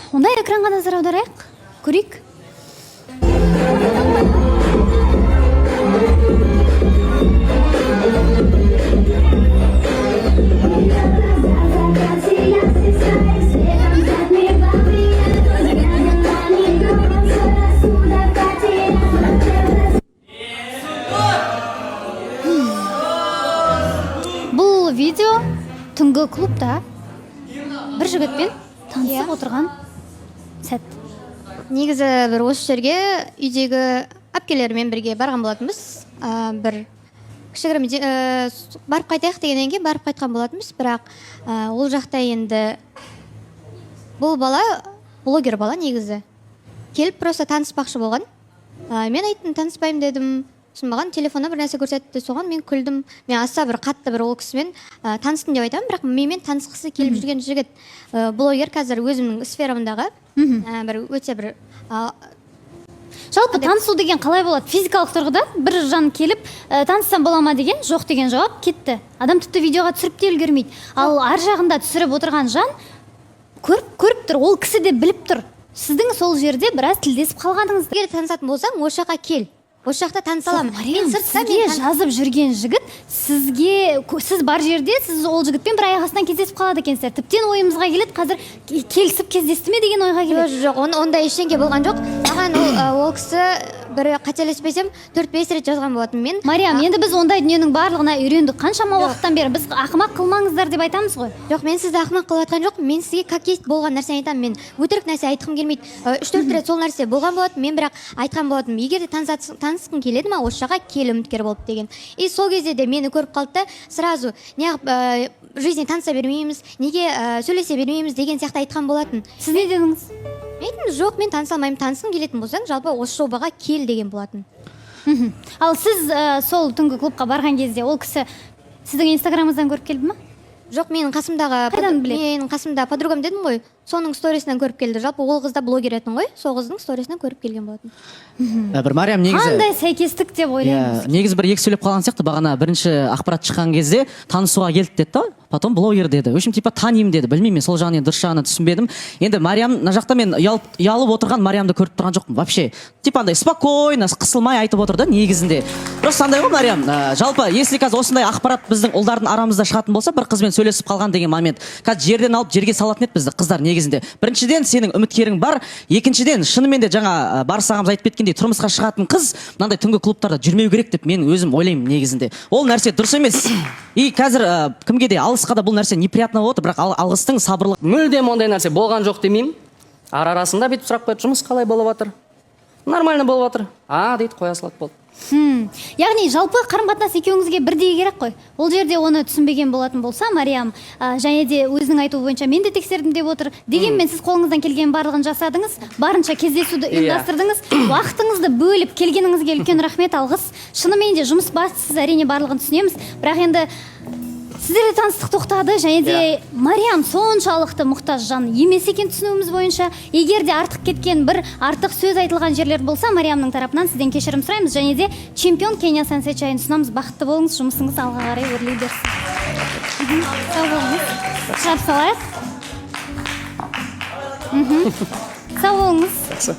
Онда экранға назар аударайық, көрейік. Бұл видео түнгі клубта бір жігітпен танысып отырған сәт. Негізі бір осы жерге үйдегі әпкелеріммен бірге барған болатынбыз. Бір кішігірім барып қайтайық дегеннен кейін барып қайтқан болатынбыз, бірақ ол жақта енді бұл бала блогер бала, негізі келіп просто таныспақшы болған. Мен айттым, таныспаймын дедім. Сосын маған телефоннан бір нәрсе көрсетті, соған мен күлдім. Мен аса бір қатты бір ол кісімен таныстым деп айтамын, бірақ менімен танысқысы келіп жүрген жігіт, блогер, қазір өзімнің сферамдағы бір өте бір Жалпы танысу деген қалай болады? Физикалық тұрғыда бір жан келіп, таныссам бола ма деген, жоқ деген жауап, кетті. Адам тіпті видеоға түсіріп те үлгермейді. Ал ар жағында түсіріп отырған жан көріп тұр, ол кісі де біліп тұр сіздің сол жерде біраз тілдесіп қалғаныңызды. Егер танысатын болсаң, осы жаққа кел, осы жақта таныса аламын. Мариям, Мен сыртта сізге мен жазып жүрген жігіт сізге сіз бар жерде сіз ол жігітпен бір аяқ астынан кездесіп қалады екенсіздер. Тіптен ойымызға келеді қазір, келісіп кездесті ме деген ойға келеді. Жоқ, ондай ештеңе болған жоқ. Маған ол кісі бір, қателеспесем, 4-5 рет жазған болатын. Мен Мариям, енді біз ондай дүниенің барлығына үйрендік қаншама уақыттан бері. Біз ақымақ қылмаңыздар деп айтамыз ғой. Жоқ, мен сізді ақымақ қылып жатқан жоқпын. Мен сізге как есть болған нәрсені айтамын, мен өтірік нәрсе айтқым келмейді. 3-4 рет сол нәрсе болған болатын. Мен бірақ айтқан болатынмын, егер де танысқың келеді ма, осы жаққа кел үміткер болып деген. И сол кезде де мені көріп қалды да, сразу неғып в жизни таныса бермейміз, неге сөйлесе бермейміз деген сияқты айтқан болатын. Сіз не дедіңіз? Мен айттым, жоқ, мен таныса алмаймын, танысқың келетін болсаң, жалпы осы жобаға кел деген болатын. Ал сіз сол түнгі клубқа барған кезде ол кісі сіздің инстаграмыңыздан көріп келді ма? Жоқ, менің қасымдағы Қайдан біледі? Менің қасымда подругам дедім ғой, соның сторисынан көріп келді. Жалпы ол қыз да блогер етін ғой, сол қыздың сторисынан көріп келген болатын. Бір Мариям негізі Қандай сәйкестік деп ойлаймыз. Иә, негізі бір екі сөйлеп қалған сияқты. Бағана бірінші ақпарат шыққан кезде танысуға келді деді да, потом блогер деді, в общем, типа танимын деді. Білмеймін, мен сол жағын енді дұрыс жағынан түсінбедім. Енді Мариям мына жақта, мен ұялып отырған Мариямды көріп тұрған жоқпын вообще. Типа андай спокойно, қысылмай айтып отыр да негізінде. Просто андай ғой, Мариям, жалпы если қазір осындай ақпарат біздің ұлдардың арамызда шығатын болса, бір қызбен сөйлесіп қалған деген момент, қазір жерден алып жерге салатын еді бізді қыздар негізінде. Біріншіден, сенің үміткерің бар. Екіншіден, шынымен де жаңа Барыс ағамыз айтып кеткендей, тұрмысқа шығатын қыз мынандай түнгі клубтарда жүрмеу керек деп мен өзім ойлаймын негізінде. Ол нәрсе дұрыс емес. И қазір кімге де, алысқа да бұл нәрсе неприятно болып отыр, бірақ алғыстың сабырлы Мүлдем ондай нәрсе болған жоқ демеймін. Ара арасында бүйтіп сұрақ қояды: «Жұмыс қалай болып жатыр?» «Нормально болып жатыр», а дейді, қоя салады, болды. Яғни жалпы қарым қатынас екеуіңізге бірдей керек қой. Ол жерде оны түсінбеген болатын болса Мариям, және де өзінің айтуы бойынша мен де тексердім деп отыр. Дегенмен сіз қолыңыздан келген барлығын жасадыңыз, барынша кездесуді ұйымдастырдыңыз. Уақытыңызды бөліп келгеніңізге үлкен рахмет, алғыс. Шынымен де жұмыс бастысыз, әрине, барлығын түсінеміз, бірақ енді сіздерде таныстық тоқтады және де Мариям соншалықты мұқтаж жан емес екен түсінуіміз бойынша. Егер де артық кеткен, бір артық сөз айтылған жерлер болса Мариямның тарапынан, сізден кешірім сұраймыз және де Чемпион Кения Сансет чайын ұсынамыз. Бақытты болыңыз, жұмысыңыз алға қарай өрлей берсін. Сау болыңыз. Шығарып салайық. Сау болыңыз. Жақсы.